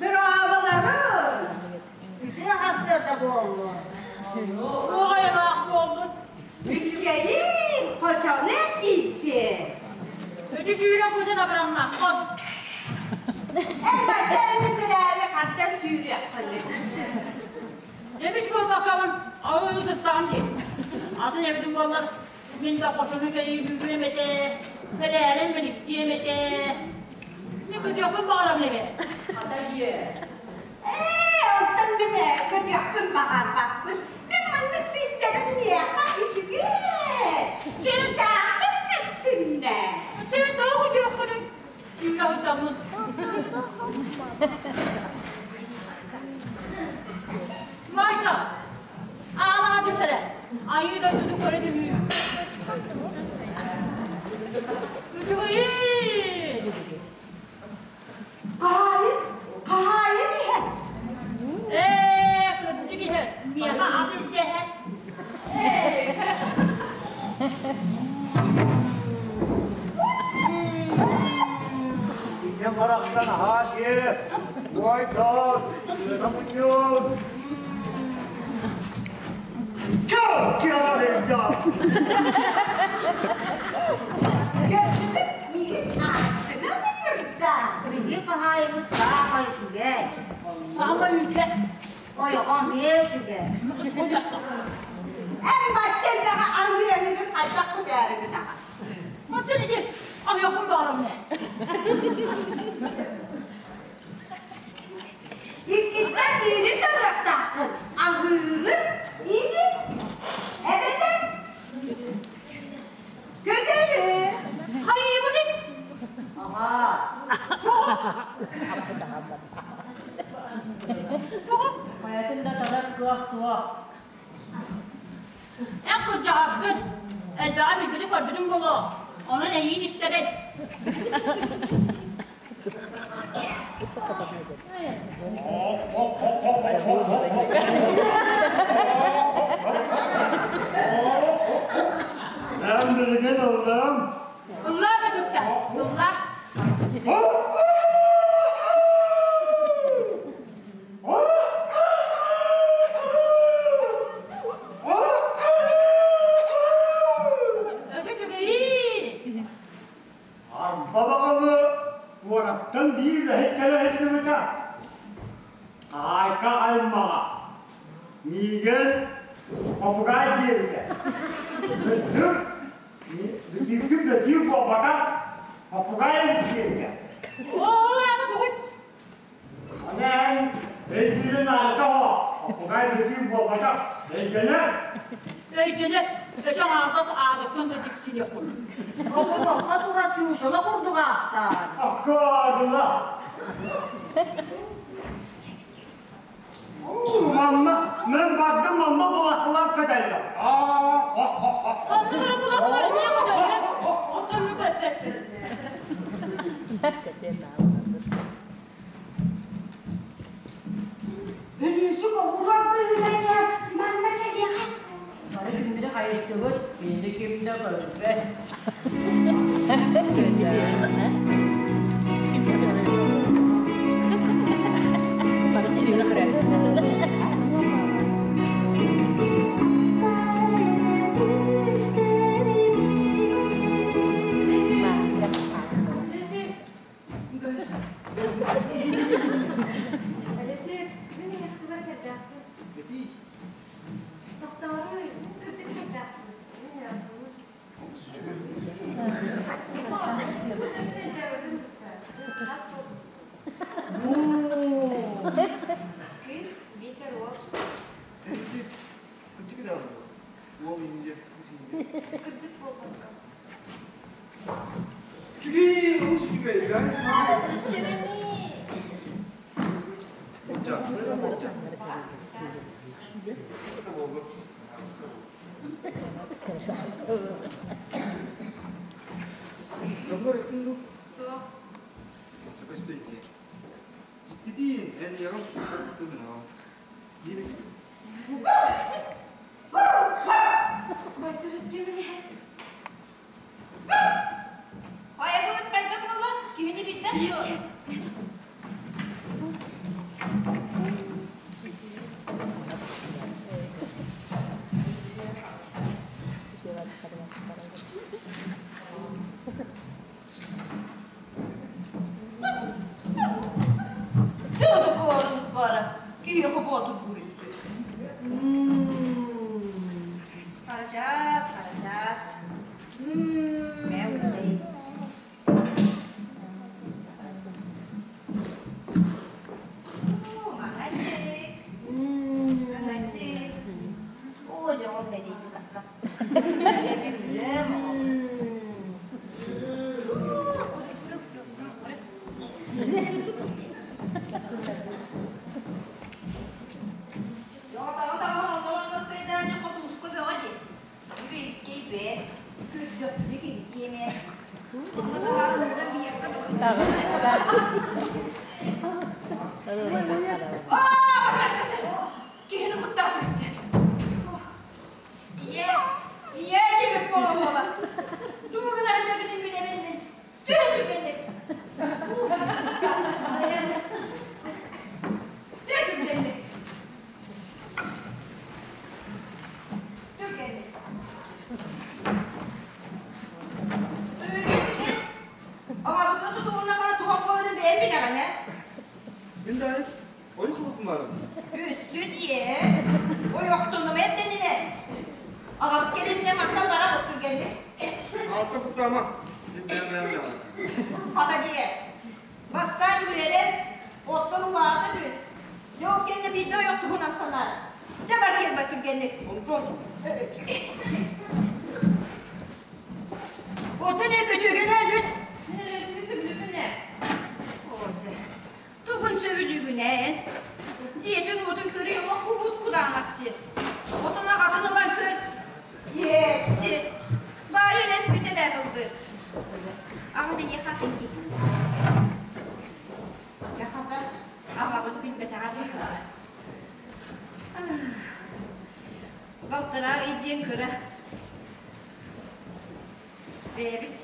Дорооболорун! Үтүө хасыата буоллун! Туох айылаах буоллун? Үчүгэйин, хочону киирдин! Үтү сүүрэн кутун абырамнаххын. Эн эмис эрээри хантан сүүрүөххүнүй? Эмис буолбаккабын алы сыттаҕым дии. Атын эбитим буоллар, мин да хочону кэрии бүгүөм этэ, кэлээрин биликтиэм этэ. Мин көтүөхпүн баҕарабын эбэ. Ата ийэ. Ээ, оттон мин көтүөхпүн баҕарбаппын. Мин маннык сылдьарым миэхэ үчүгэй. Чыычаахпын көттүннэ. Сен тоҕо көтүөххүнүй? Сүүрэ сылдьаммын. Майта, аҕалаҕа түс эрэ. Айыы дойдуту көрө түһүү. Үчүгэйин! Хаһаайын, хаһаайын иһэр. Ээ, кырдьык иһэр. Миэхэ ас илдьэ иһэр. Ийэм барахсан аһаа сиэ, уой-тот, сыата мунньун. Чё, киһи Көрдүгүт, миигин ааттынан ыҥырда. Биһиги хаһаайыммыт саамай үчүгэй. Саамай үтүө. Ойоҕо эмиэ үчүгэй. Эн бачча элбэҕи арыйарыгын хайдах бүтээригин аҕа. Оттон ити аһыахпын баҕарабын ээ. Иккиттэн биири талыахтааххын. Аһыырын или эбэтэр көтөрү. Хайыыбын Аҕаа. Хайатын да талар кыах суох. Эн кырдьаҕаскын, элбэҕи билбити көрбүтүҥ буолуо, онон эйиин истэбин. Мен билигин ыллым. Ыллаа Бөтүкчэ, ыллаа. Өтө үчүгэйи. Арба баҕалы куораттан биир үлэһит кэлэ сылдьыбыта. Хаайка аймаҕа. Миигин попугай диэбитэ. Бүттүк, бүтүүкү бөтүүк буолбатах, попугай диэбитэ. Ол аата тугуй? Аны эн өйдүүрүн аата о, попугай бөтүүк буолбатах, өйдөнөр. Өйдөнө, өсө аҥаардас аадыккын да дьиксиниэххин. Обургокко тура чуучала курдук аахтаар. Аккаарыла. Манна, мен бардым манна булахылар көтөллөр. Ханнык эрэ булахылар эмиэ көтөллөр. Онтон көттө. Өлүүсүк оҕуруот быһыынан манна кэлиэхэ. Бары күннэри хайыстыбыт, мини ким да көрбөт. Алексей, мин эйиэхэ кэрдээхпин. Тохтооруй, кырдьык кэрдээхпин. Кыыс биитэр уол. Кырдьык буолбакка. Дьоҥҥор эттиҥ дуу? Суох. Көстөн иһиэ. Дьиктитиин, эн ийэҕин тутунуҥ. Хайабыт хайда буолла? Киһини билбэт дуо? Дьону бара, киһиэхэ боотур буруйсу. Харачаас, харачаас. Маҥанчык. Маҥанчык. Оо, дьоҕум бэлиэтин тахха. Киһини куттаатыгыт. Ийэ, ийэ диэбит буола-буола. Тугу гына сылдьабытын билэбин мин. Түһэ түргэнник. Түһэ түргэнник. Түргэнник. Аҕабытын тутуһунна бара туох буоларын бэйэм билэҕин ээ. Мин да ойук ылыкмарым. Үссү диэ. Ойохтунум эрдэнинэ. Аҕабыт кэлиннэ мантан баран түргэнник. Алта куттаама. Мин бэйэм бэйэм дьаҕым. Хата диэ. Бастаан үөрэн, оттон улаата түс. Дьэ ол кэннэ биирдэ ойох туһунан санаар. Дьэ бар киэрбэ түргэнник. Онтон Отun өкүтүгүнэ бүт. Сөбүлүбүнэ. Тугун сөбүлүүгүнэн. Дьиэтин уотун көрүй олох кубус кудаанахчы. Отун аҕатын ылан көр. Иэччи. Баайын эн бүтэлээ тылгыр. Аҕын эйиэхэ хинки. Дьахата Аҕабыт билбэтэҕэ быһыылааҕа. Балтараа ый диэн кыра. Бэйэбит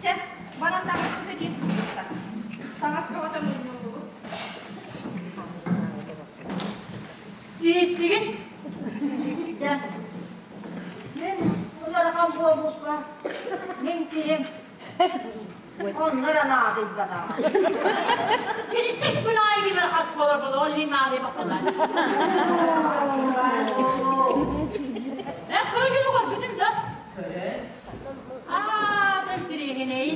Чэ, баран таҥаспыта диэн курдукта. Таҥас бөҕөтө мунньуллубут. Ииттигин? Мин улахан буолбуппар, мин киһим Онно эрэ наадыйбатаҕа. Киниттэн күн аайы кимэр хат буолар буолар, ол иһин наадыйбатталар. Э, кыра дьону көрбүтүн да? Көрөн. Аа, да интириэһинэй.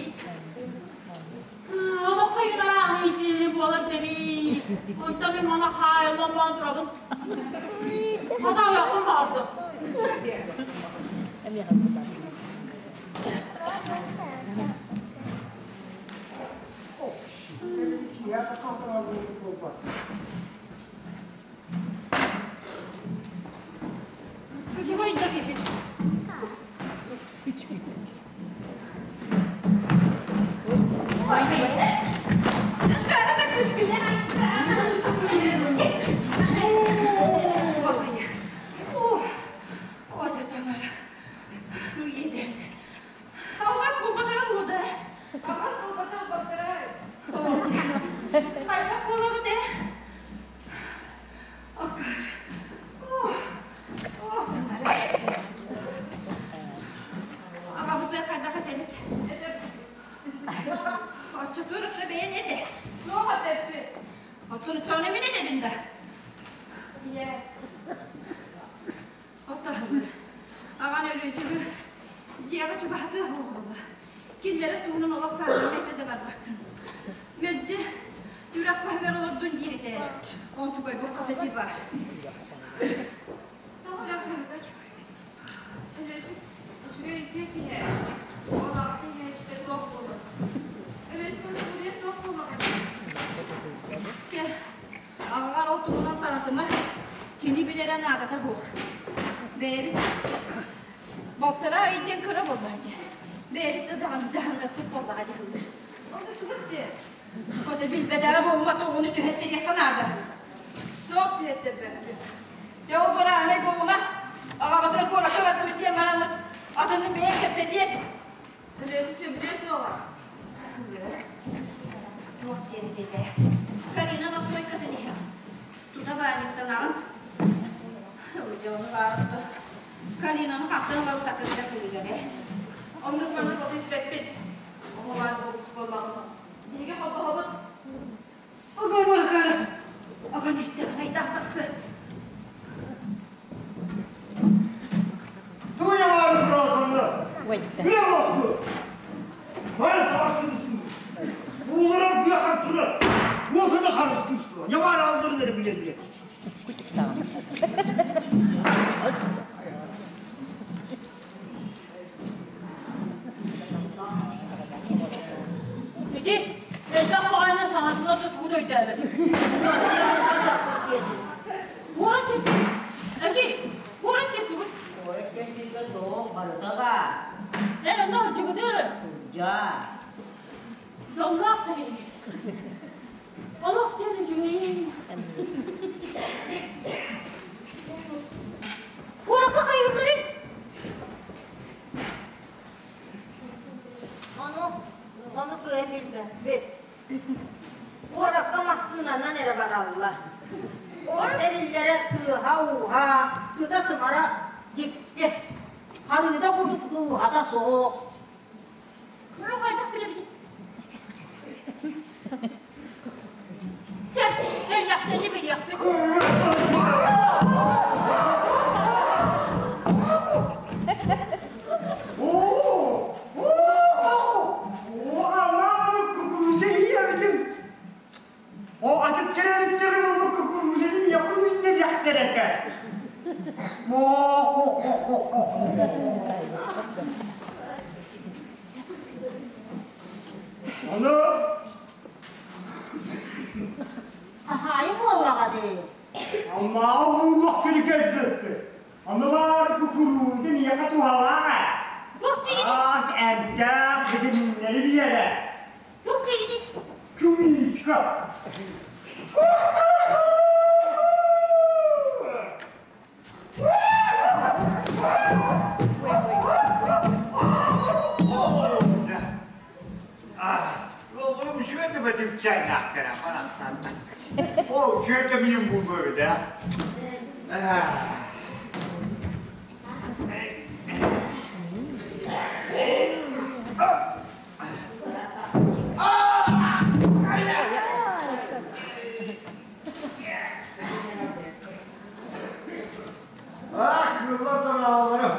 Олоххо юнарааһын иитиини буолар дэбии. Онтон мин мана хаайыллан баран турабын. Хатаабыахпын баҕардым. Үчүгэй да киһи. Алҕас булбатаҕа буолда. Алҕас булбатах балтараа. Хайдах буолабыт ээ? Аҕабытыгар хайдах этэбит? Оччотугар отто бэйэн этэ. Суох эппэппит. Оттон оччоҕуна мин этэбин да. Ийэ. Отто аҕан өлүүсүгү дьиэҕэ чугаһатыа буолла. Кинилэри туһунан олох саатан этэ да барбаккын. Мэлдьи үрэх баһыгар олордун диир этэ. Онтукай бу хатати бар. Тоҕо үрэх баһыгар? Өлөөсүк үчүгэй үтүө киһи. Ол аҕатын иһээччитэ суох буолар. Өлөөсүк өлүө суох. эрэ наадата суох. Бэйэбит балтараа ый диэн кыра буоллаҕа дии. Бэйэбит да даҕаны дьаһаныахпыт буоллаҕа дии ыллыр. Онно тугут диэ? Ота билбэтэҕэ буолбат оҕону түһэттэриэххэ наада. Суох түһэттэрбэппит. Дьэ ол барааһынай буолума. Аҕабытын куоракка барбыт диэн бараммыт атынын бэйэм кэпсэтиэм. Өлүөсүк сөбүлүө суоҕа. Туох диэн этэ? Карина настойкатын иһэ. Тута баанньыктанаҕын. Дьэ ону баарытта. Калинаны хантан ылабыт акырда кыыгар ээ. Оннук маннык оту испэппит. Оҕо баар буолбут буоллаҕына. Биһиги холбоһобут. Огору акары. Аҕан эттэҕин айдаах тахсы. Тугу ямаары тураасанна? Күлэ буолку! Бары тааскы түсүн. Ууларар күөхэр турар. Уотуну харыстыыр Ньамаар алдырын эрэ билэллэр. Ити элбэх баҕайыны саҥатыла да тугу да өйдөөбөтүм. Куорат сирдэр. Эчи, куорат диэн тугуй? Куорат диэн сиргэ туох барыта баар. Эн онно сылдьыбыты. Сылдьа. Дьоллоох да киһи. Олох диэн үчүгэй. Куоракка хайыылларый? Ону, ону кыайан билбэппит. Куоракка массыынанан эрэ бараллар. Ол тэриллэрэ тыаһа-ууһа, сыта-сымара дьикти. Харыыта курдук дууһата суох. Муну хайдах билэбитий? Чэ, эллэхтэни билиэхпит. Оо! Оо, анааны кукуруза ийэбитин! О, атыттар ылы кукурузаны миэхэ үүннэриэхтэр этэ. Ону Хаһаайын буоллаҕа дии. Аллааҕы буолуох сири кэлбиппит. Анылаар кукуруза миэхэ туһалаах. Туох диигиний? Аас эмтээх битэмииннэри биэрэр. Туох диигиний? Кумика. О, үчүгэй да миин буолуо эбит ээ. Аа, кыыллар дорооболоро.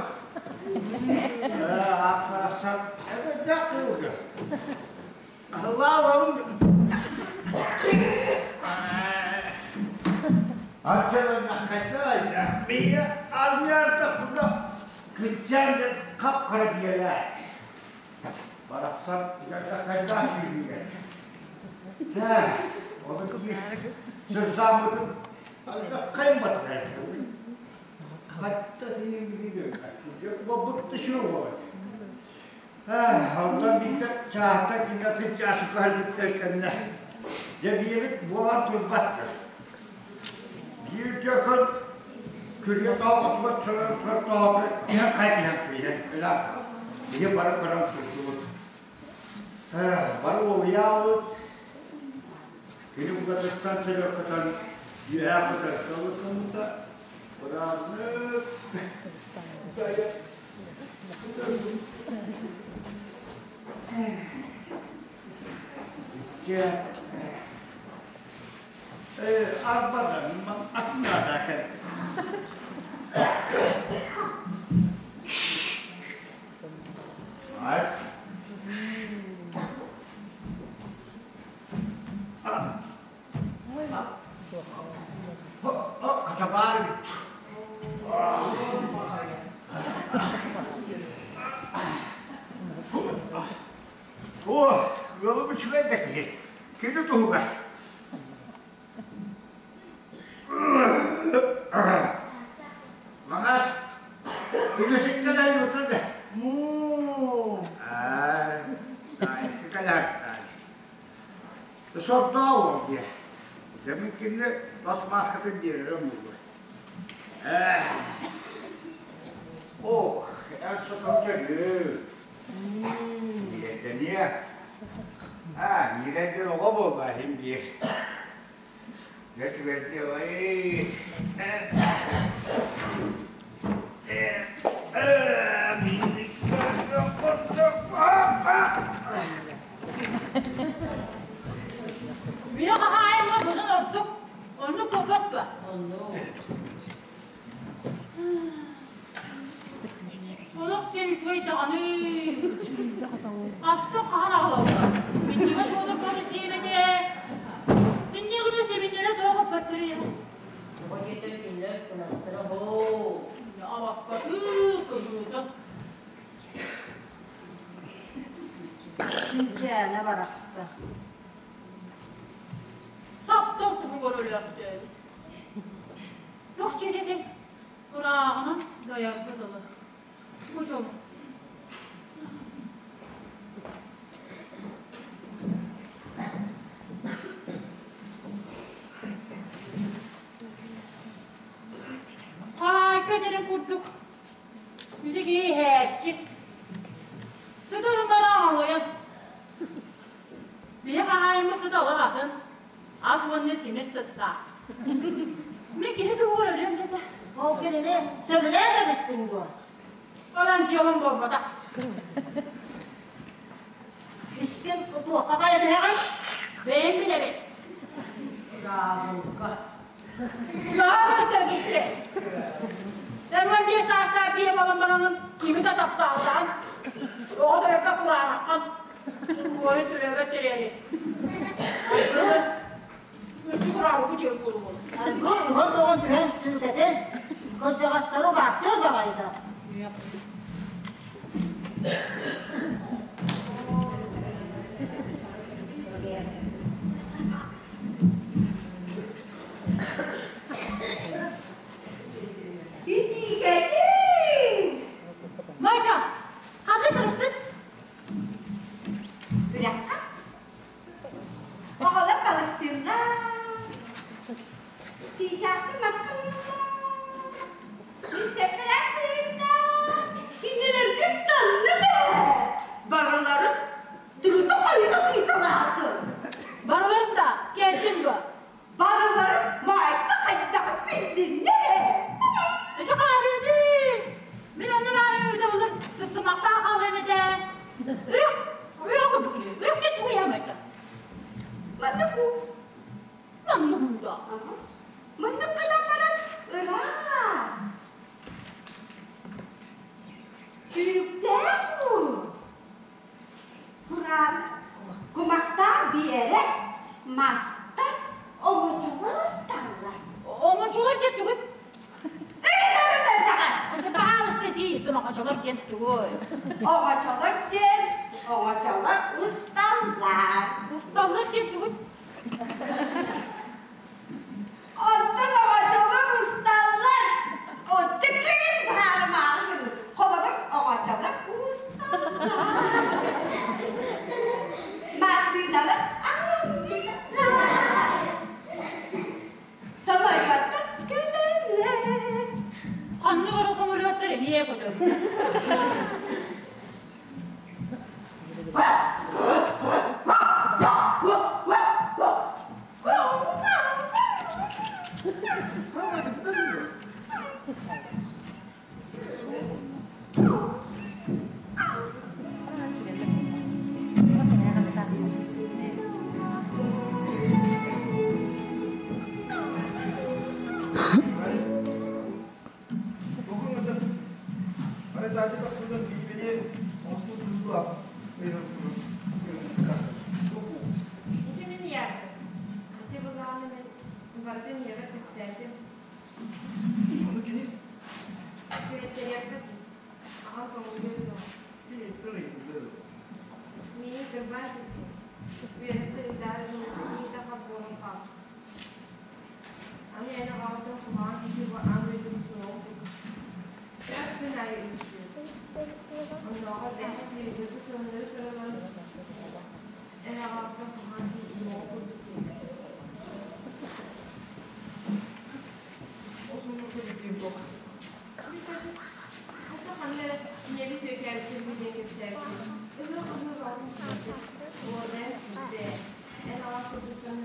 Ааппарахсан эбэрдээх кыылга. Аһыллааларым Аччаланнаххайда мия армиярда курда кыччаан хап-хара биэлээ. Барахсан хайдах сүүрүүгэ. Даа, оны сырсааммытын хайын батыһар. Хатта бобут түшүр болот. Онтон биирдэ чаастан кинилэр чаас үкэһэлбиттэр кэннэ дьэ биэбит буолан турбат Биир дьокон күрүө тоҕотугар сылар тоҕото иһэн хайдыһан киирэн ыраах биһи бары көрөн турдубут. Бары уолуйаабыт кини бугатыттан сөрөккөтөн үөһээ көтөр сылыккыммыта бырааннык Икки арбадан атына да кэлдим. Ay. Хатабаар О, ыалым үчүгэй да киһи. Кини туһугар. кэлэ Сордоох уол диэ. Дьэ мин кинини бас мааскатын биэрэрим буолуо. Ээ. Ох, эн сотом кэлүү. Ньирэйдэниэ. Аа, ньирэйдэн оҕо буолла иһин биир. Дьэ үчүгэйдик ылай. Үйэ хаһаайыҥҥа быдан ордук, оннук буолбат дуо? Олох диэн үчүгэй даҕаны. Астык хаһан аҕалаллар? Минньигэс уота буола сиэмэтэ. Иннигинэ сибиннэрэ тоҕо көппөттөрүй? Тоҕо диэтэр кинилэр кынаттара һоо. Абакка ыы кыһыыта. Күнчээнэ барахсан. Таптал туһугар өлөөхтөөбүт. Туох дьиэтэ ырааҕынан дайарга дылы. Бу дьол. Хаайка этэрин курдук Били киэһээччи. Сытарын баран аҕалыйан. Били хаһаайыммыт сыта олох атын. Ас уонна тимир сыттаах. Мин кини туһугар өлүөм да этэ. Ол кинини сөбүлээн кэбистиҥ дуо? Онон дьыалам буолбатах. Искин туохха хайа түһэҕин? Бэйэм билэбин. Дьаабылка. Дьаабылка Эмма биир саастаах биэ буолан баранын кими да таптаалтаҕын, оҕо төрөппө кураанаххын, куойун төрөөбөт тирэни. Үстү кураабыку диэн буолуо. Аргы уһун оҕон түһэн сүргэтин, кырдьаҕастары убаастыыр баҕайыта. Тиийгэтин! Майка, ханна сырыттын? Үрэххэ. Оҕолор балыктыыллар. Чыычаахтар маска Мин сэппэрээк быһыытынан кинилэргэ ыстанным ээ. Барыларын дурда-хойута тыыталаатым. Барыларын да кэлтин дуо? Барыларын маайта хайдах биллиннэр ээ. Эчи хаарыаны! Мин онно баарым эбитэ булар кыстымахтаах хаалыам этэ. Үрэх, үрэх үрэх диэн тугу яһамайта? Маннык уу. Маннык уу да. Маннык гынан баран ыраас. Сүүрүктээх уу. Кураан кумахтаах биэрэ мастар оҥочолор усталлар. Оҥочолор диэн тугуй? Пожалуйста, дии, оҥочолор диэн тугуй? Оҥочолор диэн оҥочолор усталлар. Усталлар диэн тугуй? Оттон оҥочолор усталлар. Отто киин быһаарымаары гыныр. Холобур, оҥочолор усталлар. Массыыналар аҥыллар. Самолеттар көтөллөр. Ханнык эрэ самолеттар эмиэ көтөллөр. Ити мин ийэбин. Ити былааны мин барытын ийэбэр кэпсээтим. Ону кини? Күөттэриэхпит. Аҕам көҥүллүө дуо? Миигин кырбаан кэлбит. Үөрэппит ыйдаары гыммытын иитэ хат буолан хаалбыт. Аны эн аҕаҕыттан куһаҕан киһи бу аан дойдуну суоҕун курдук. Хас күн аайы ыйытыы. Оннооҕор бэйэҕэ телевизорга сонуннары көрөн олорон.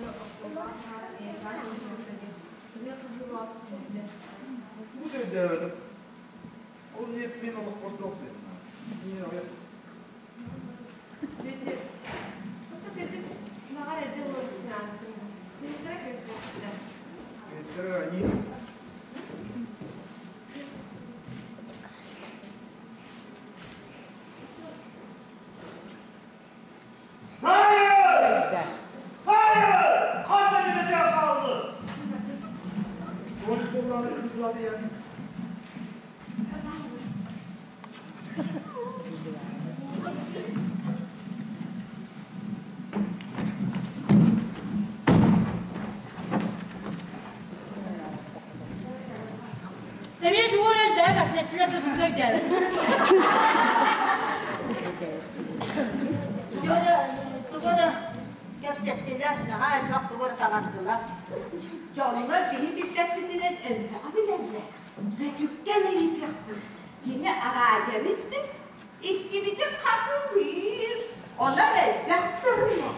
көрө остуолга таһааран ийэкээн киһини кытта ыһыах ыһыылаах түһэрдэ. Бу да өйдөөбөтүм. Ол ниэт мин олохпор туох сыһыаннаах? Мин аҕыйах Бэсиэс. Оттон кырдьык, баҕар эрдэ буолбут санаабытым. Кыһыттара кэпсээбиттэр. Кыһыттара аньыы. Hayır! Hayır! Kan edileceği kaldı. Tuvalet bolлааны кыргылады yani. Эмиэ тугу эрэ элбэҕи кэпсэттилэр да тугу да өйдөөбөт. Тугу эрэ, тугу эрэ кэпсэттилэр, наһаа элбэх тугу эрэ саҥардылар. Дьоннор биһи билбэппитинэн элбэҕи билэллэр. Бөтүктэн ыйытыахпыт. Кини араадьыйаны истэн, истибитин хатылыыр, онон элбэх тыллар.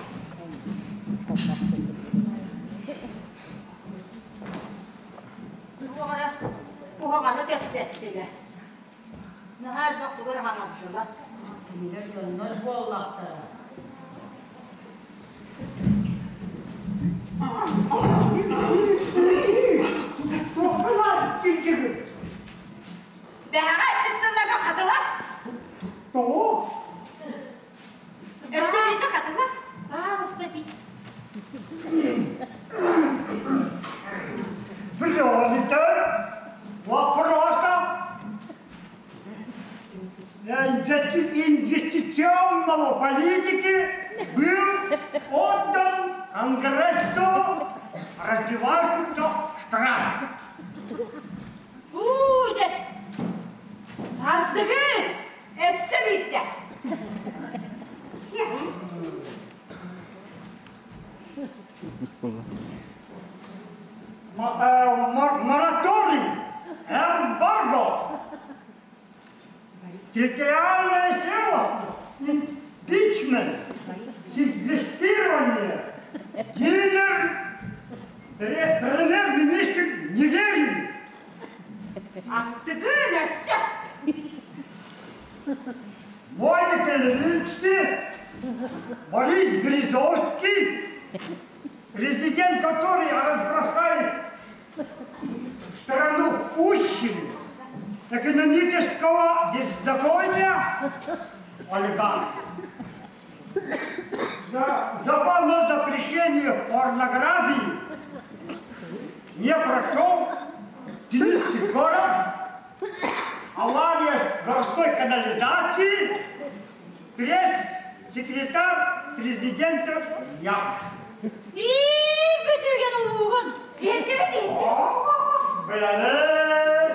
Туох эрэ куһаҕаны кэпсэттилэр. Наһаа элбэх тугу эрэ хаҥардылар. Кинилэр дьоннор буоллахтара. Туохха килдьигин? Бэһэҕэ эппит тылларга хатыла. Тоҕо? Өссө биирдэ хатыла. Пожалуйста, пить. Приоритет вопроса инвестиционного политики был отдан Конгрессу развивающихся стран. Уу, дэ. Астыгы! Өссө биирдэ. Мораторий, эмбарго, территориальное целостность, импичмент, инвестирование, дилер, премьер-министр Нигерии. Астыгын өссө. Войны Левинский, Борис Березовский, президент, который разбросает страну в пущины экономического беззакония олигархов. Закон о запрещении порнографии не прошел Тбилиси город, авария городской канализации, пресс-секретарь президента Яш. Биир бүтүгэн улуугун. Иһиттибит иһиттибит. Билэлэр.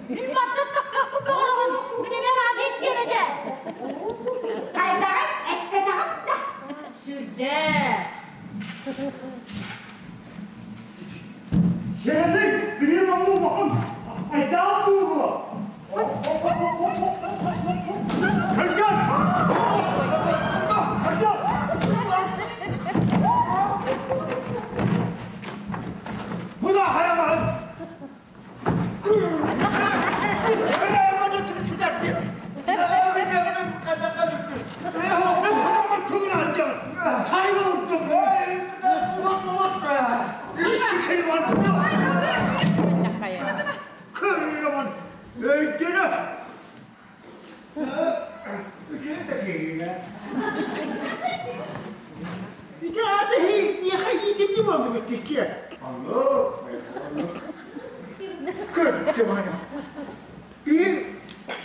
Мин маттас таххаппын баҕарабын. Мин эмиэ раадыйа истиэм этэ. Хайдаҕын эппэтэҕим да. Сүрдээх. Сэрэлик, билим оҥу улахан айдаан буолуо. Кыргар! Кыргар! Bu da hayvan! Өйдөнө! Үчүгэй да киһи Ити аата миэхэ иитимни буоллугут тиккиэ. Оннук, оннук. Көрдүм аны. Биир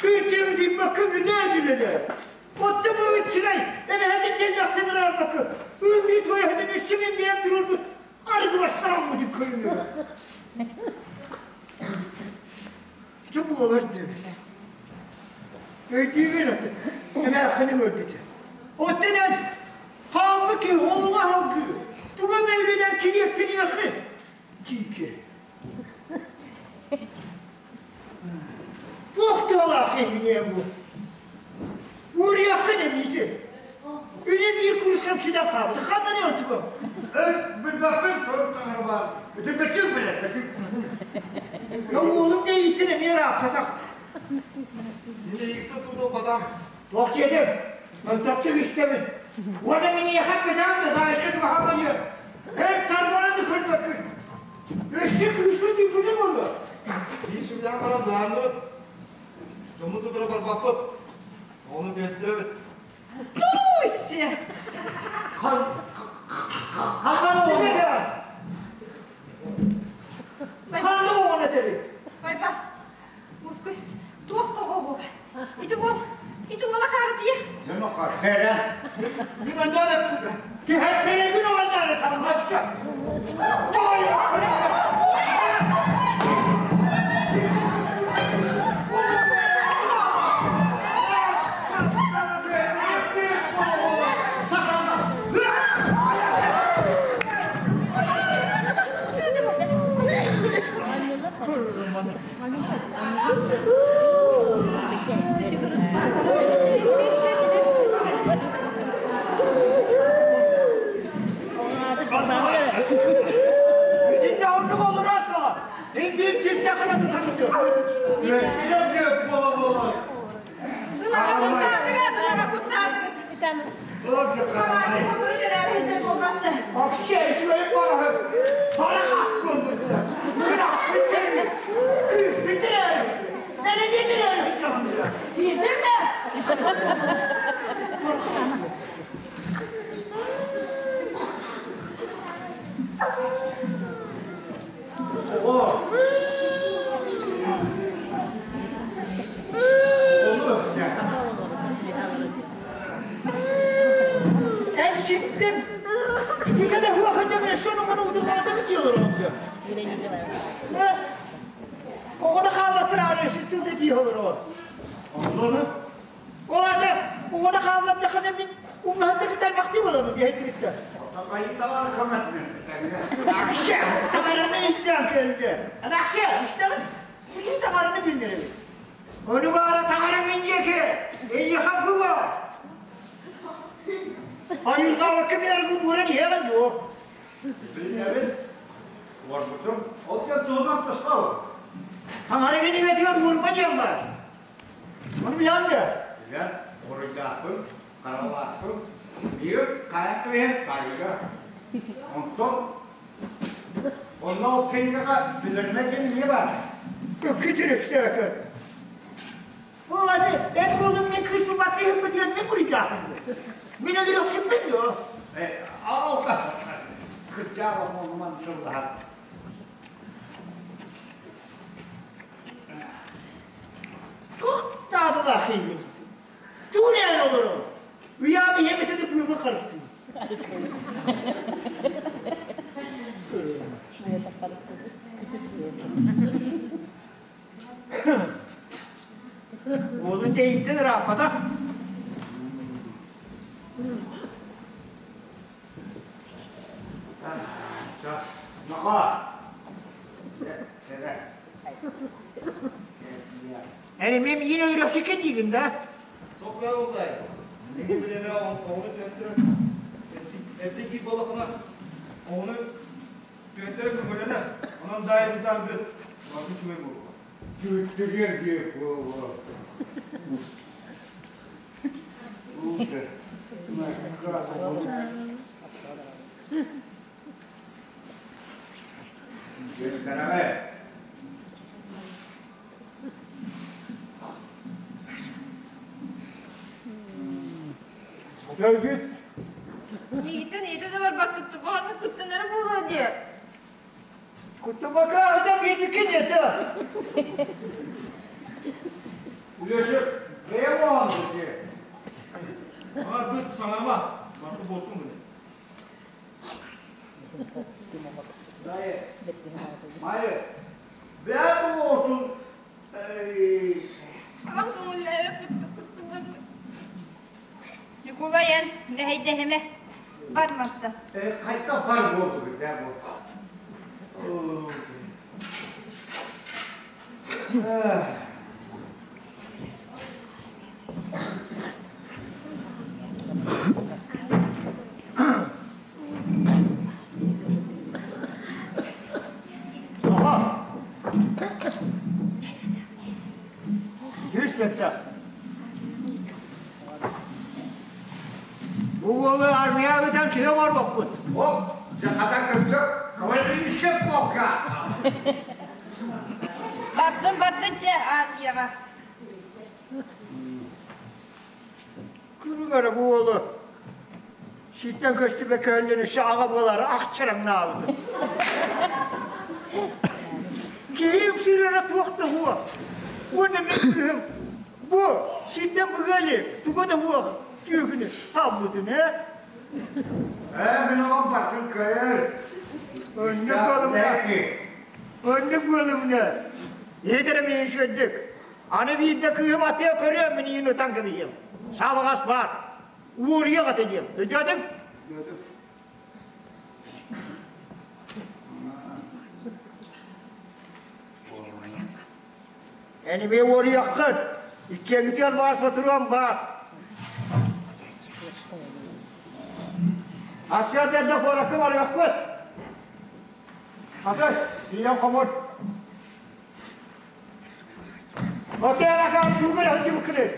күрдүм диммакка билээдилere. Отта bu üçünay, эмэһэтин теллэхтин ыраабакы, ыыллыы туойаһытын үчүмүн биэм турурбут, арыгы башкараммытын көрүнүрэ. Ити буолар дебит. Өйдүүгүн аты, эмээххинин өлбүтэ. Оттон эн хаалбы киһи олуга халгыы, туга мөйлүнэн кириэптиниэххин, тиике. Туох туолаах киһиниэ бу? Уоруйаххын эбиитин. Үлэм биир курсам сүтэн хаалбыта. Ханна не отугу? Билбэппин, таҥара баар. Ити бөтүк билэр, бөтүк. Уолум дэйиттэн эмиэ ырааппатах. Мин тутулуппатах. Туох диэтим? Мөлтөхтүк истэбин. Уонна миниэхэ кытаан да даайыска чугаһаабайы. Эн тарбаны көрбөккүн. Өссө күүскэ тыыппыта буолуо. Биир сүрдээх баран быһаарныбыт. Дьоммут тутура барбаппыт. Ону түһэттэрэбит. Туйся! Хахан оҕону Хаан оҕону этэбит. Байба, Мускуй, туох тоҕо буол? Ити уол, ити уола хаартыйа. Дьоно хара. Мин анньаан эппитим. Түһэттэрэбин оҕонньоро табыллаччы. Итиннэ оннук олорор суоҕа. Эн биир түстэххинэ тута сытыа. Буола-буола. Вообще, үчүгэй бараһы. Бараха кылбыттар. Кырааппыттар. Күүспүттэр. Бэлэбиэтэр. Биирдим да? Эн ситтим. Итигэ да хуахынна биле сону маны удургаатым диyor онда. Оҕону хааллаттыраары ситтим да диyor ол. Онно Ол ата оҕону хааллардахына мин умнаһында кытармахтыы боламын диэхтибиттэр. Акша, таҥараны илдьэн кэллэ. Акша, истэҕин? Билии таҥараны биллэрэбит. Ону баара таҥара мин диэки, эйиэхэ бу баар. Айылҕаабакка билэргин ууран иһэҕин дуо? Билэбин. Уорбутум. Ол кэм туһунан тустабын. Таҥара кинигэтигэр уурба диэн баар. Ону билэҕин да? Билэн, уруйдаахпын, харалаахпын. Биир хайан кэбиһэн таайыга. Онтон онно ол кинигэҕэ билэрмэ диэн эмиэ баар. Өккүтүрүксөөкө. Ол аты эн буолум мин кыыспын баттыһыммыт диэн мин буруйдаахпын. Мин өлөрөхсүппүн дуо? Алгас кырдьаал омугуман сыллаһар. Туох наадалаах киһигин? Тугу эрэ олорор? Уйаам ийэм этэ да быыбы харыстыы. Уолун тэйиттэн ырааппатах. Наха. Эн эмиэ миин өлөрөхсүккүн диигин да? Сокуя олдай. Эги билеме оҕону төттөрө эрдэ киир буоллахына оҕону төттөрө көҥүлэнэр. Онон даайа сытаан бүт. Барыта үчүгэй буолуо. Түттүгэр диэк буолуо. Төргүт. Миигиттэн ийэтэ да барбаккыт куһаҕаннык куттанара буолуо диэ. Куттаммакка адам биэрбиккин это. Үлэсэ бэйэм оҕоҥ диэ. Aa бүт саҥарма. Барыта буолтун гына. Дайы. Майы. Бэйэм оҕотун Аҕам көҥүллээбэт куттанабын. Ньукулай эн мэһэйдэһимэ. Бар мантан. Хайдах бар буолду бу түспэттэх. Бу уолу армияҕа ыытан киһи оҥорбоппут. Оп, дьэ хата кырдьык, кавалерийскай полка. Бардын, бардын чэ, армияҕа. Күрүҥ эрэ бу уолу сийтэн көстүбэккэ өллөн өссө аҕа буолар ахчараҥнаабытым. Киһим сыырара туох да суох. Уонна мин кыыһым бу сиртэн быга илик, туга да суох түөкүнү талбытын ээ. Ээ, мин оҕом бартын кыайар. Өннүк буолумна. Өннүк буолумна. Иһит эрэ миин үчүгэйдик. Аны биирдэ кыыһым атыа көрүөм, мин иин ытан кэбиһиэм. Саалаҕас баар. Уоруйах ата диэм. Өйдөөтүҥ? Өйдөөтүм. Эн эмиэ уоруйаххын. Иккиэҥҥитигэр баас ботуруон баар. Асыар эрдэ куоракка барыахпыт. Аты, киирэн хомур. Отеарака тугу эрэ сылдьыбыккыный?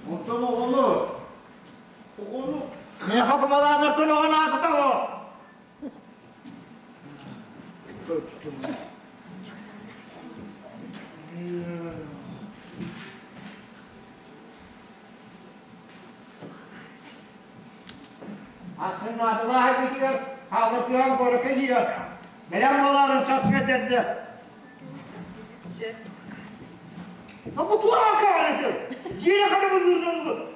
Онтон оҕону, оҕону Миэхэ кумалаанартан оҕо наадата суох. Астын наадалаах эбитигэр хааллартыгар куоракка киирэр. Бэлэм буолаарын сасыга тэрдэ. Бу тураан каарыты. Дьиэ ханыбын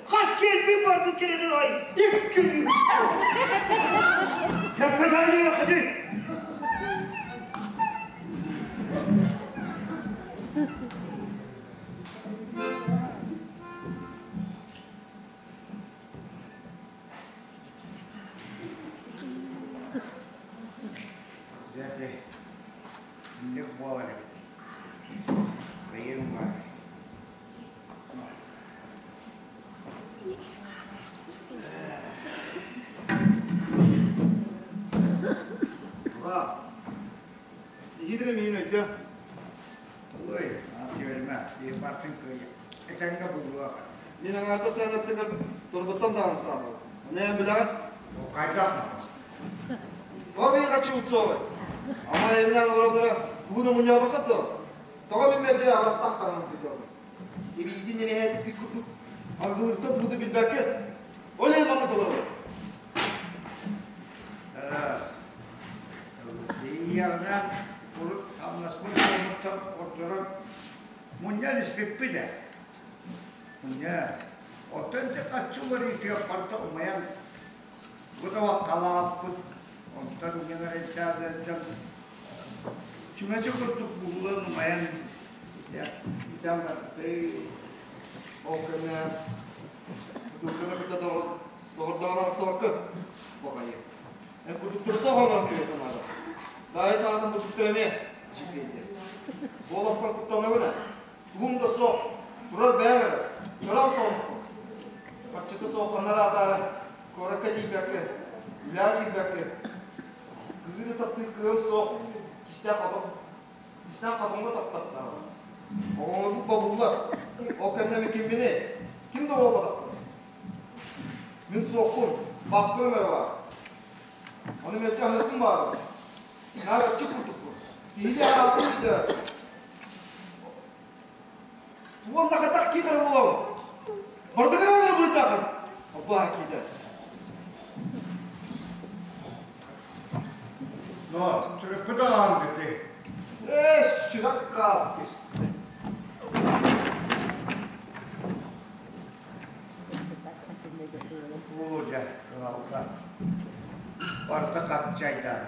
хас киэрбин барбыт кириди ай икки Кэппэтээни хати. Дьэ, инник буолар эбит. Бэйэҥ баар. Аҕаа, иһитирэ миин өйдөө. Ой, үөрүмэ, барытын кыайа. Этэҥҥэ булуох. Мин аҥаардас саанаттыгар торботтон даҕаны саатал. Ону эн билэҕин? Хайдах? Тоҕо мин хаччы утсуоҕай? Ама эбинэн олороллоро ууну мунньаабакка дуо? Тоҕо мин мэлдьи абырахтаах таҥнан сылдьабын? Эбиитин эмэһээтиппит курдук аргылыыртан тууду билбэккин. Ол иһин маннык олоробун. Тиийиэҕинэн урут хамнаспын буолбуттан ордорон мунньан испиппит ээ. Мунньа. Оттон ити хаччы уларыытыгар барыта умайан бу табахталааппыт. Онтон ньэҥэрэйдээх чүмэчи курдук буллан умайан итэн барбытай. Ол кэмҥэ бытыылканы кытта доҕордоһон арахсыбаккын, баҕайы. Эн курдук тырса оҥорон күөтэ наада. Даайа саҥатын курдуктар эмиэ дьиҥкэйдэр. Бу олохтон куттанабын ээ. Тугум да суох, турар бэйэм эрэ, көрөн соҕуппун. Харчыта суох ханна араатаары, куоракка тиийбэккэ, үлэҕэ киирбэккэ, кыыһы да таптыыр кыам суох, кистээх хотон, кистээх хотоҥҥо таптаттаҕым. Оҕолорбут бобуллар, ол кэннэ мин кимминий? Ким да буолбатахпын. Мин суохпун, паспорым эрэ баар. Аны мэлдьи аһыахпын баҕарабын. Наар аччык курдукпун. Киһилии аһаабытым өйдөөх. Уонна хатах киитэр буолабын. Бардыгар эрэ буруйдаахын. Албаһа киитэр. Но, төрөппүт аҕаан бити. Ээ, сүрэх хаалбыт. Оо, дьэ, кыһалҕа. Барыта хапчайдаан.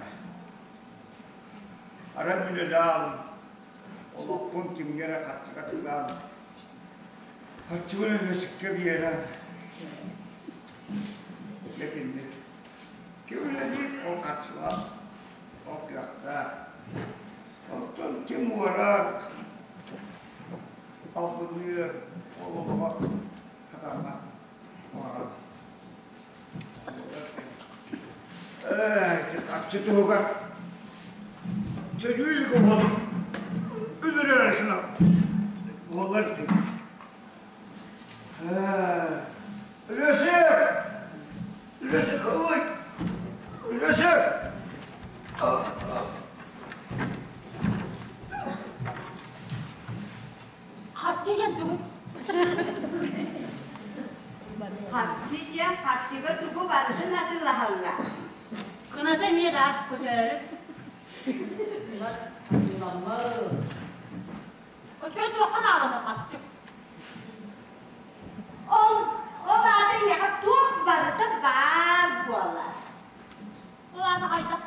Арай үлэлээн, олохпун кимҥэ эрэ харчыга тыгаан, харчыбын өлүөсүккэ биэрэн, дьэ итинник. Ким үлэлиир, ол харчылаах, ол кыахтаах. Оттон ким уорар, албынныыр, ол олоҕо сатаммат, уорар. Ээ, ити харчы туһугар төлүүр Оҕону өлөрөөрү гынабын. Буолар ити. Өлөсүк! Өлөсүк ой! Өлөсүк! Харчы диэн тугуй? Харчы диэн харчыга тугу барытын атыылаһаллар. Кыната эмиэ да көтөөрү. Оччо туохха наадана харчы? Ол, ол аата ийэҕэ туох барыта баар буолар. Ол аата хайдах?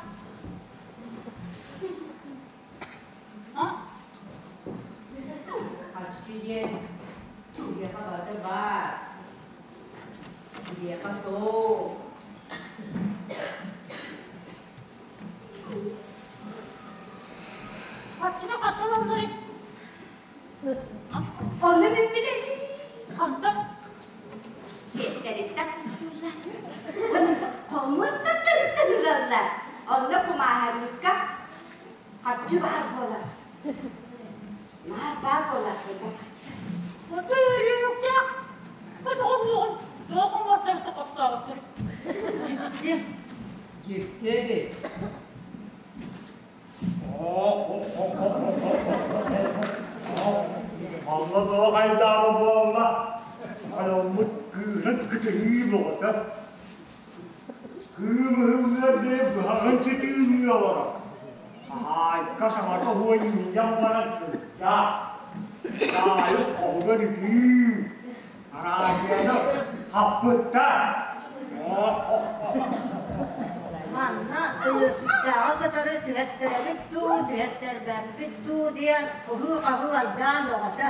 Харчы диэн киһиэхэ барыта баар, киһиэхэ суох. Харчыны хантан ылларый? Ону мин билэбин. Хантан? Сиэттэриттэн кыстыыллар. Хомуттаттарыттан ылаллар. Онно кумааһынньыкка Харчы баар буолар. Наар баар буолар. Оту өлүөхтээх. Тоҕо суоҕун, тоҕо хомуоттарыта хостообуттар. Дьикти, дьикти эбит. Алла тоҕо хайдаҕа буолла? Айылмыт кыыһын кытыһыы бөҕөтө. Кыым ыһыллыар диэри быһаҕын сытыылыы олорор. Хаһаайка саҥата уойунньан баран сылдьа. Таайын хоһугар ытыы. Араадьыйаны хаппыттар. Манна Өлөсүктээҕи кытары түһэттэрэбит дуу, түһэттэрбэппит дуу диэн ыһыы-хаһыы айдаан бөҕөтө.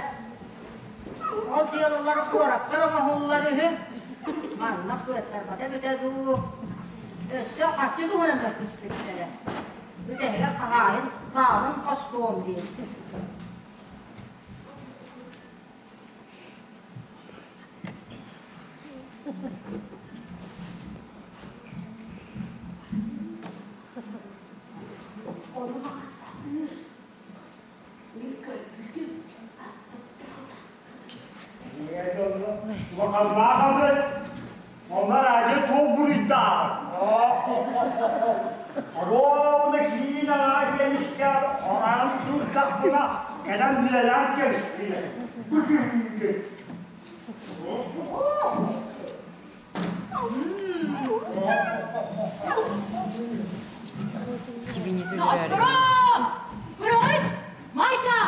Ол дьыалалар куоракка да оҥоһуллар үһү. Манна кыаттарбата эбитэ дуу. Өссө харчы туһунан мөккүспүттэрэ. Бүтэһигэр хаһаайын саалын хостуом диир. Ону сатыыр. Мин көрбүтүм, Улаханнаах Онно радио туох буруйдаах? Ровно киин араадьыйа истэр хораан турдахпына кэлэн үлэлээн кэбистилэр. Бу күһүүгэ. Доҕотторум! Көрөҕүт? Майка!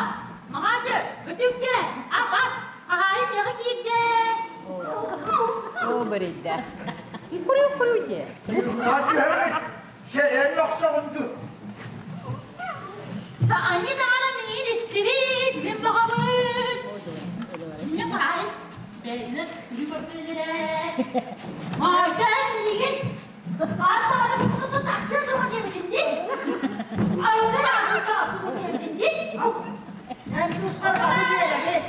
Маҕаачы! Бөтүкчэ! Ап-ап! Хаһаайын миэхэ киирдэ! Оо, бэрийдэ. Курю-курю диэ. Сэрэн охсоҕун дуу. Да они даҕаны миин истибит, мин баҕабын. Мине хаһаайын бэйэтинэн күлү көрдүлэрэ. Майдан миигин Эн тускар бары биэрэбит.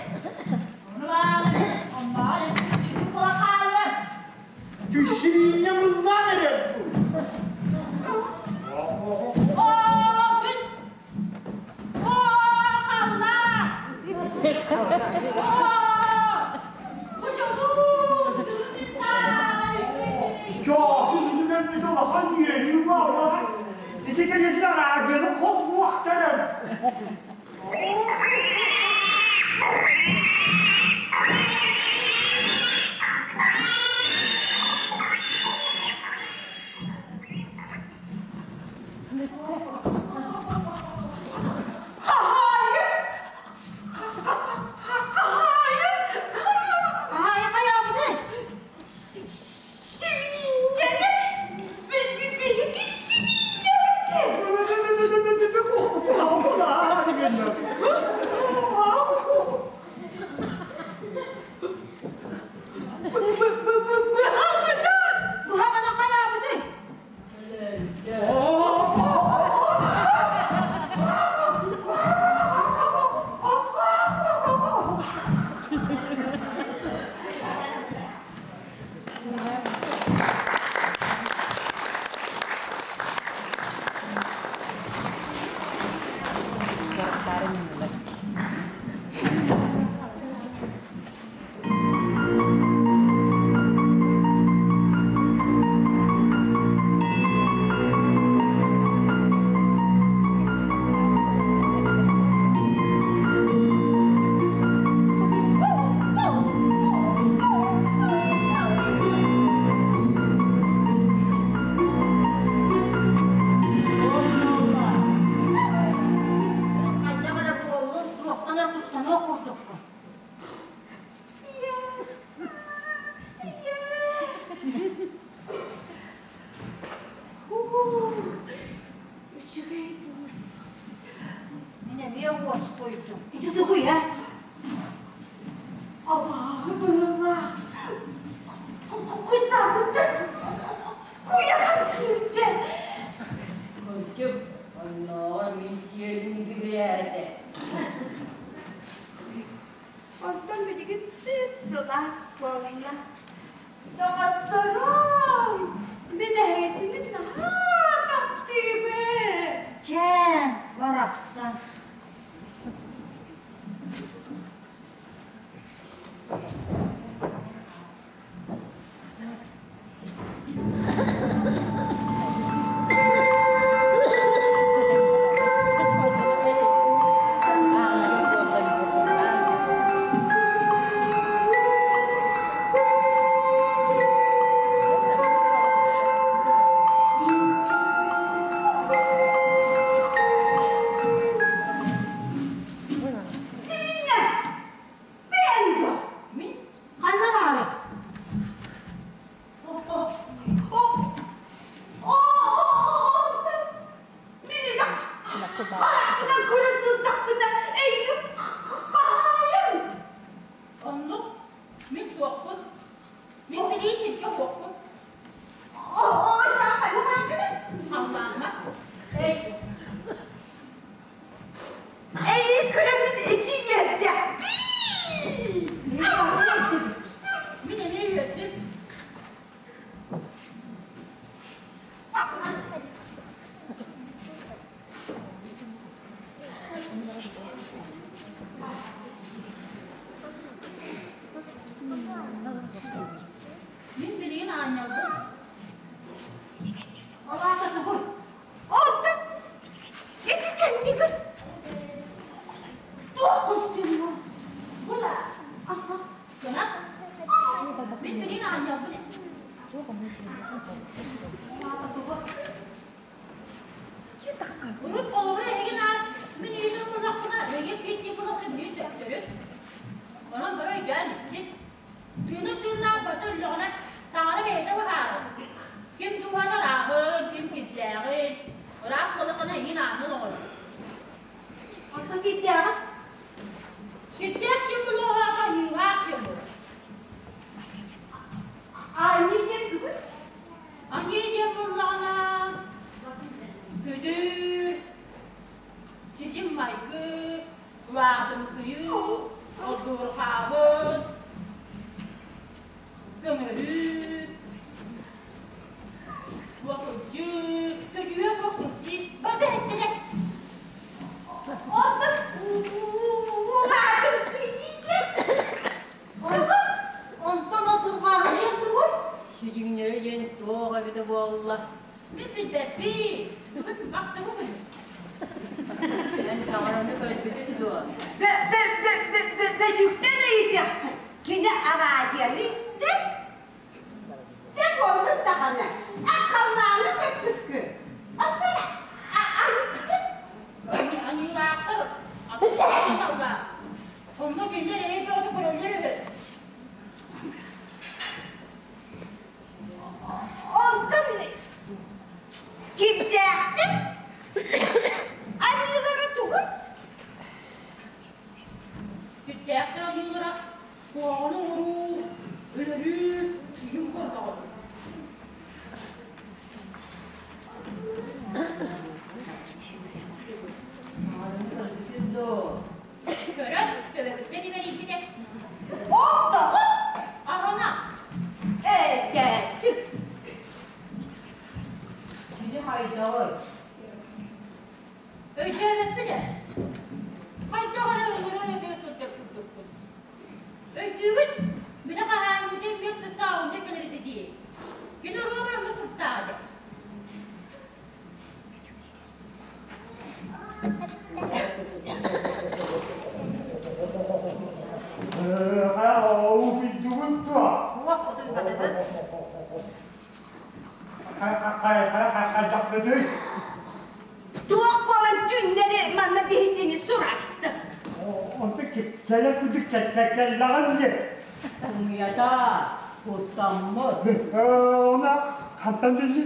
Түсүннэ мыллаан эрэр дуу. Дьоосун үтүгэрбит улахан үөрүү буоллаҕа. Ити кэлиэтин араадьыйаны холбуохтарын. Хаһаайын! Хаһаайын! Хаһаайын хайаабытай? Сибиинньэни! Биһиги сибиинньэбит! Быһаҕына хайаабытай? кэлии сиргэ уохпун. Ой, хайа Халлааҥҥа. Эй, көрөммүт эдьиий үөрдэхпиин! Мин эмиэ үөрдүм. Мин билигин аанньалбын. Ол аата тугуй? Онтон ити кэннигин туох көстүннү? Бу да. Кынат. Мин билигин аанньалбын. Ол аата тугуй? Урут холобура эһиги наар мин ыйытар буоллахпына, эһиги биир буоллахпына биир төттөрү. Онон бары өйдөөн истин. Тыынар тыыннаах барса өллөҕүнэ, таҥара бэйэтэ быһаарар. Ким дууһата ырааһын, ким кирдээҕин, ыраас буоллаххына эйигин ааннын оҥорор. Онтон кирдээҕин? Кирдээх ким булуоҕа аньыылаах ким буолар. Аньыы диэн тугуй? Аньыы диэн буоллаҕына, күдүр, сидьиҥ майгы, улаатымсыйыы, ордуурҕааһын, көҥөрүү, уокулдьуу, көдьүүһэ суох сылдьыы барыта эһэттилэр. Онтон улаатымсыйыы диэн тугуй? Онтон ордурҕааһын диэн тугуй? Сидьиҥнэрэ диэн туох эбитэ буолла? Мин билбэппин. Бүгүн бастакы күнүм. Эн таҥараны көрбүтүн дуо? Бөтүктэн ыйытыахпын. Кини араадьыйаны истэн, дьэ буоллун даҕаны, халлааны көппүккүн. Оттон аньыытын? Аньыылаахтар атын аллаах. Онно кинилэр эрэй бөҕөтө көрөллөр үһү. Онтон кимдээхтик аньыылара тугуй? Кирдээхтэр аньыылара куһаҕаны оҥоруу, өлөрүү, киһи буоллаҕа. Таҥараны көрбүтүн дуо? Көрөн, төбөбүттэн имэрийбитэ. Ол тоҕо? Аһына. Эдээттик. Сини хайдаҕый? Өйдөөбөппүн ээ. Хайдах эрэ ыҥыран өтө сылдьар курдукпун. Өйдүүгүт? Мин хаһааҥҥытын бүк сыттааҕымда кэлэр этэ дии. Кини оруобар онно сыттааҕа дии. Утуйдугут дуо? Уох утуйбатыбыт. Хайдахпытый? Туох буолан түүннэри манна биһигини сурастым. Онто кэлэ кудук кэллэҕин дии. Сымыйата, куттаммыт. Она хантан билли?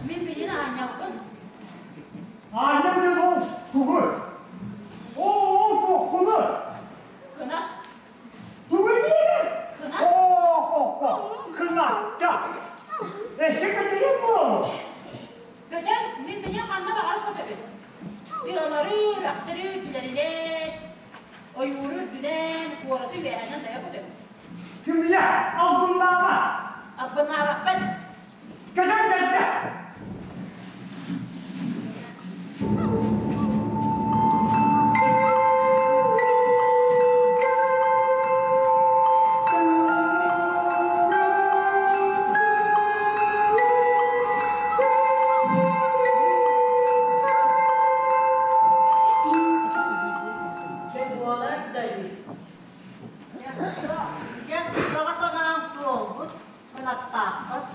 Мин билин аанньалбын. Кынат. Кынат. Көтөн, мин билин ханна баҕар көтөбүн. Тыалары, үрэхтэри үрдүлэринэн, ойууру үрдүнэн, куораты үөһэнэн дайа көтөбүн. Сымыйа, албыннаама! Албыннаабаппын. Көтөн кэлбэ! Дьэ буолар да ини. Дьэ, баҕа санааҥ туолбут, кынаттааххыт.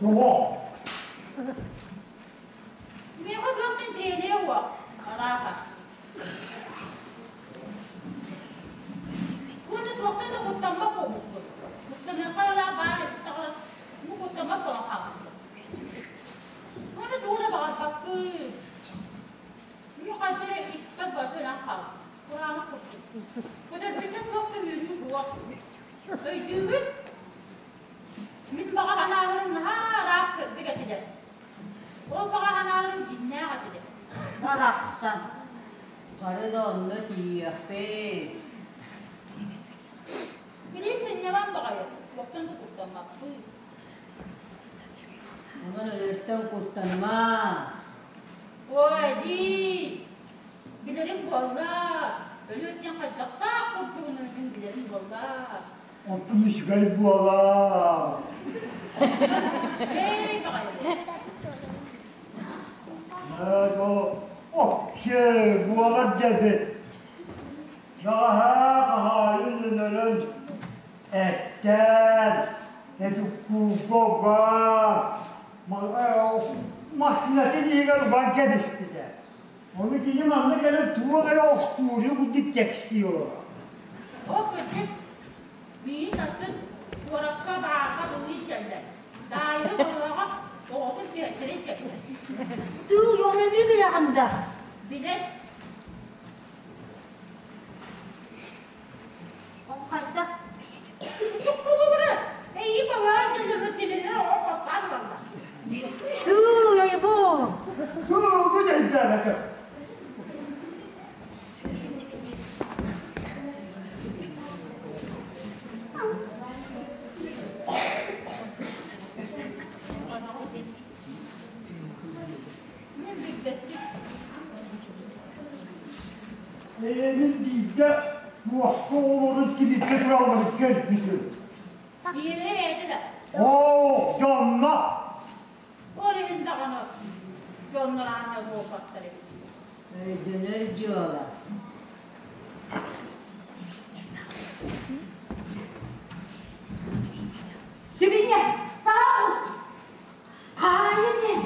Тоҕо? Миэхэ туохтан тириэньэ уох, арааһа. Уонна туохтан да куттаммат буолбуппут. Куттаныахха айылаах баар эбит даҕаны, бу куттаммат буолан хаалбыппыт. Уонна тугу да баҕарбаппын. Мин хайда эрэ испэр барыта өлөн хаалбыт. Кураанах курдук. Көтөрбүттэн туох да үөрүү суох. Өйдүүгүт? Мин баҕа санааларым наһаа ыраах сырдык этилэр. Ол баҕа санааларым дьиҥнээх этилэр. Барахсан, бары да онно тиийиэхпит. Билигин сынньалаҥ баҕайы, туохтан да куттаммаппыт. Онон өлөртөн куттаныма. Ой, эдьиий, билэрим буолла, өлүөттэн хайдахтаах курдугунан мин билэрим буолла. Онтум үчүгэй буолаа. Эй, баҕайы. Окче буолар дьэбит. Бэҕэһээ хаһаайын өлөрөн эттээн, этуккуурга угаан, массыынатын иһигэр уган кэбиспитэ. Ону кини манна кэлэн туох эрэ остуоруйа курдук кэпсии олорор. Ол кырдьык, биир сарсын куоракка баарга дылы илдьэллэр. Даайы оҕоҕо оҕотун түһэртэрэ илдьэллэр. Тыый, ону эмиэ билэҕин да? Билэр. Ол хайдах? Холобура, эйии балаҕан дьоннорун тимиринэн оҕо хостаан ылаллар. Тыый, айбо! Туу, бу дьайдаан Мин билбэттик. Эйигин биирдэ туохха олорон тимиргэ туралларын көрбүтүм. Ийэлэрэ бэйэтэ да. Оо, дьонно! Ол иһин даҕаны дьоннор аанньа буолбаттар эбит. Өйдөнөр дьыала. Сибинньэ, саҕа оҕус! Хаайы диэн.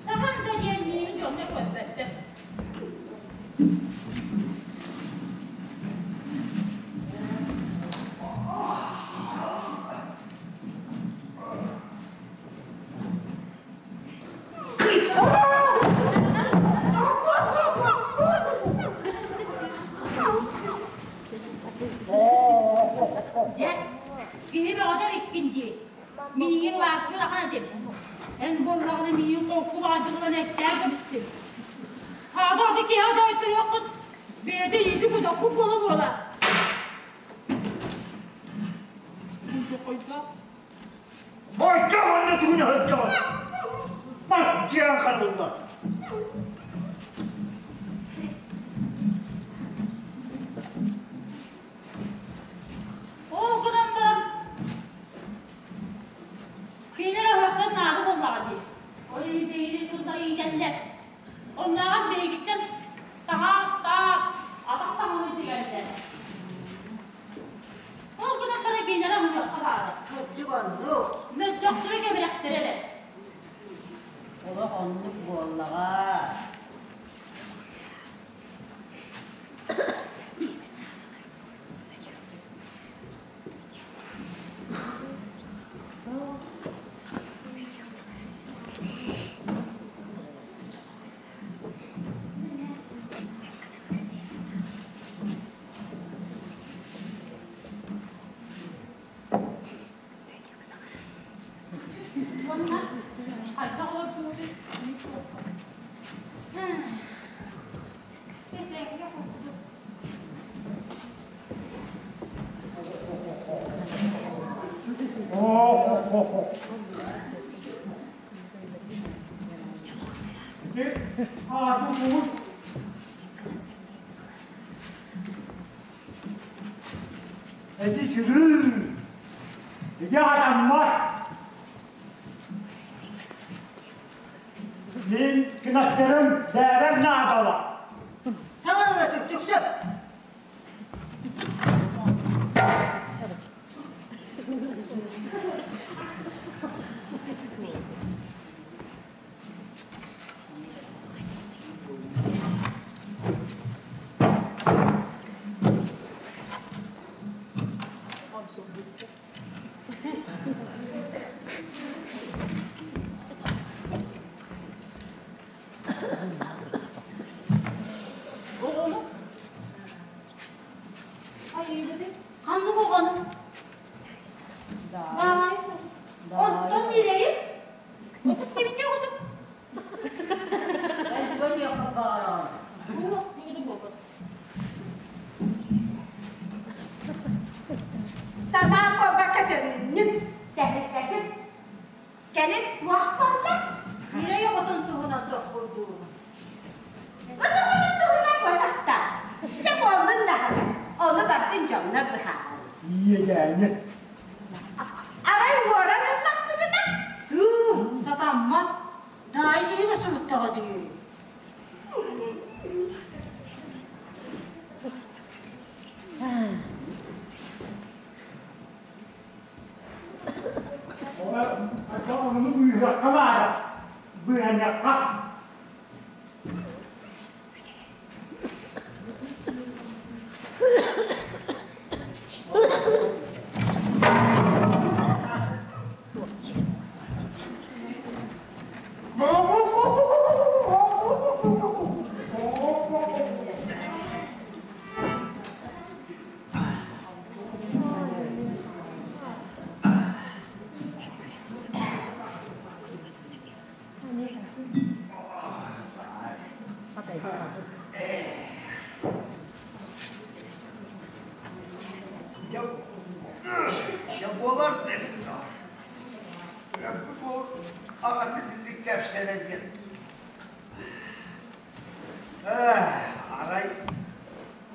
Сахан да диэн миигин дьоҥҥо көрбөттөр. Дьэ, киһи бөҕөтө эбиккин дии. Миниин лааскыр ахан этим. Эн буоллаҕына миигин холку баҕайдыгынан эттээн кэбистин. Хаада аты киһи дойдуйуоххут бэйэтэ иити кутахпыт буола-буола. Ойдом онно тугун өһөттөҕүн. Бак диэн харылла. Ол гынан баран кинилэр өһөхтөн наада буоллаҕа дии. Ол иһин биһигини тылла иитэллэр. Оннооҕор биһигиттэн таҥас-таап, атах таҥаһын тигэллэр. Ол гынан баран кинилэр аһыныахха баара. Кырдьык оннук. Мөлтөхтөрө кэбирэхтэрэ эрэ. Олох оннук буоллаҕа. Уонна хайдах олордубутуй? Этэҥҥэ курдук. Ити аатын угут Эти сүрүн ити хатаммат Мин кынаттарым бэйэбэр наадалар. Саҥарыма түктүксү. Кэпсиибитин? Ханнык оҕону? Даай. Онтон ньирэйи? Оту сибинньэ оҕотун. Эн тугу диэххин баҕараҕын? Туох диэни буолбат. Санаам буолбакка төнүннүм, тэһийбэтим. Кэлин туох буолла? Ньирэй оҕотун туһунан толкуйдуубун. Ыт оҕотун туһунан буотахта. Дьэ буоллун даҕаны, ону бардын дьоннор быһаараллар. Иэдээни. Арай уоран ыллахпытына? Кыым, сатаммат. Даайыс иһигэ суруттаҕа дии. Ону быыһыахха наада. Быыһаныахха. Дьэ буолар аҕатын итинник кэпсэнэ диэн. Арай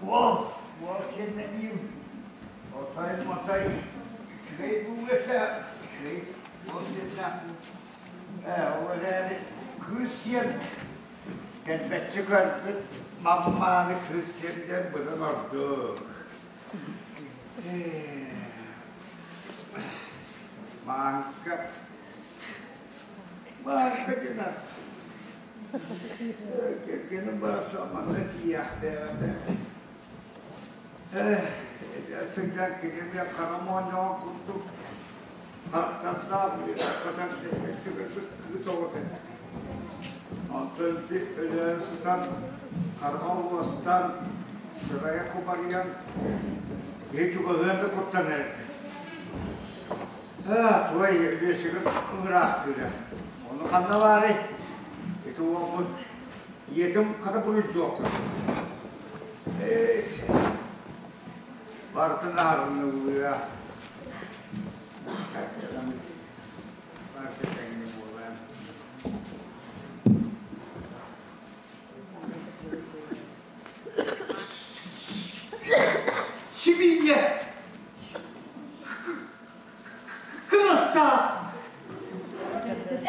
уол, уол сиэннэниим, отой-мотой үчүгэй буулата, үчүгэй уол сиэннээх Ээ, ол эрээри кыыс сиэн кэлбэччи көрбүт маммааны кыыс сиэн диэн быдан ордук. Мааҥка, Мааҥка диэн кэргэним барахсан манна тиийээхтээбэтэ. Ээ, сылдьан кини эмиэ хара моонньоҕон курдук харахтардаах, үөрэххэтэн кэлбэччи көрбүт кыыс оҕото этэ. Онтон ити өлөөрү сытан, хараҕа уостан, сырайа кубарыйан, киһи чугаһыан да куттанар этэ. Аа, туой Лүөсүгүн ыҥыраахтыыра. Ону ханна баарый? Ити уолбут ийэтин хата буруйдуох курдук. Ээ, барытын аарыныллыа. Барыта тэҥҥэ буолан. Сибиинньэ! Кынаттаах!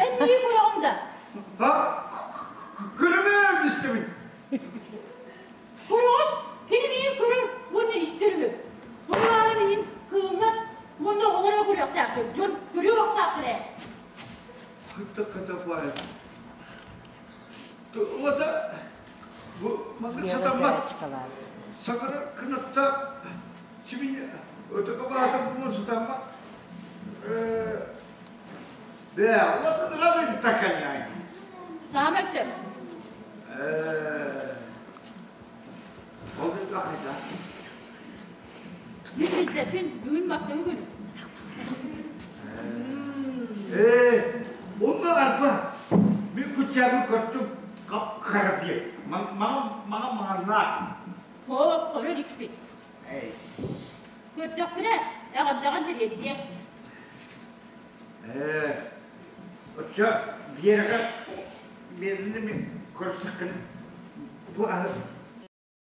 Эн миигин көрөҕүн да? Ha? Көрөмөөн истэбин. Көрөҕүн? Кини миигин көрөр уонна истэр үһү. Бу миигин кыыллар уонна оҕолор эрэ көрүөхтээхтэр. Дьон көрүө охтоохтор ээ. Хыта-хыта баайа. Туота бу маннык сатаммат. Саҥара кынаттаах сибиинньэ өтөкө баата буолан сатаммат. Бээ, вот разве такая? Саамай сөп. Ол да Мин билбэппин, бүгүн бастакы күн. Ээ, онно арба, мин куччаабын көртүм, хап-хара диэн. Маҥан маҥаннаах. Оо, көрөр икпит. Көрдөхпүнэ, эҕэрдэҕин тириэрдиэм. Ээ, оччо Биэрэҕэ Биэрэни мин көрсөххүн бу аһы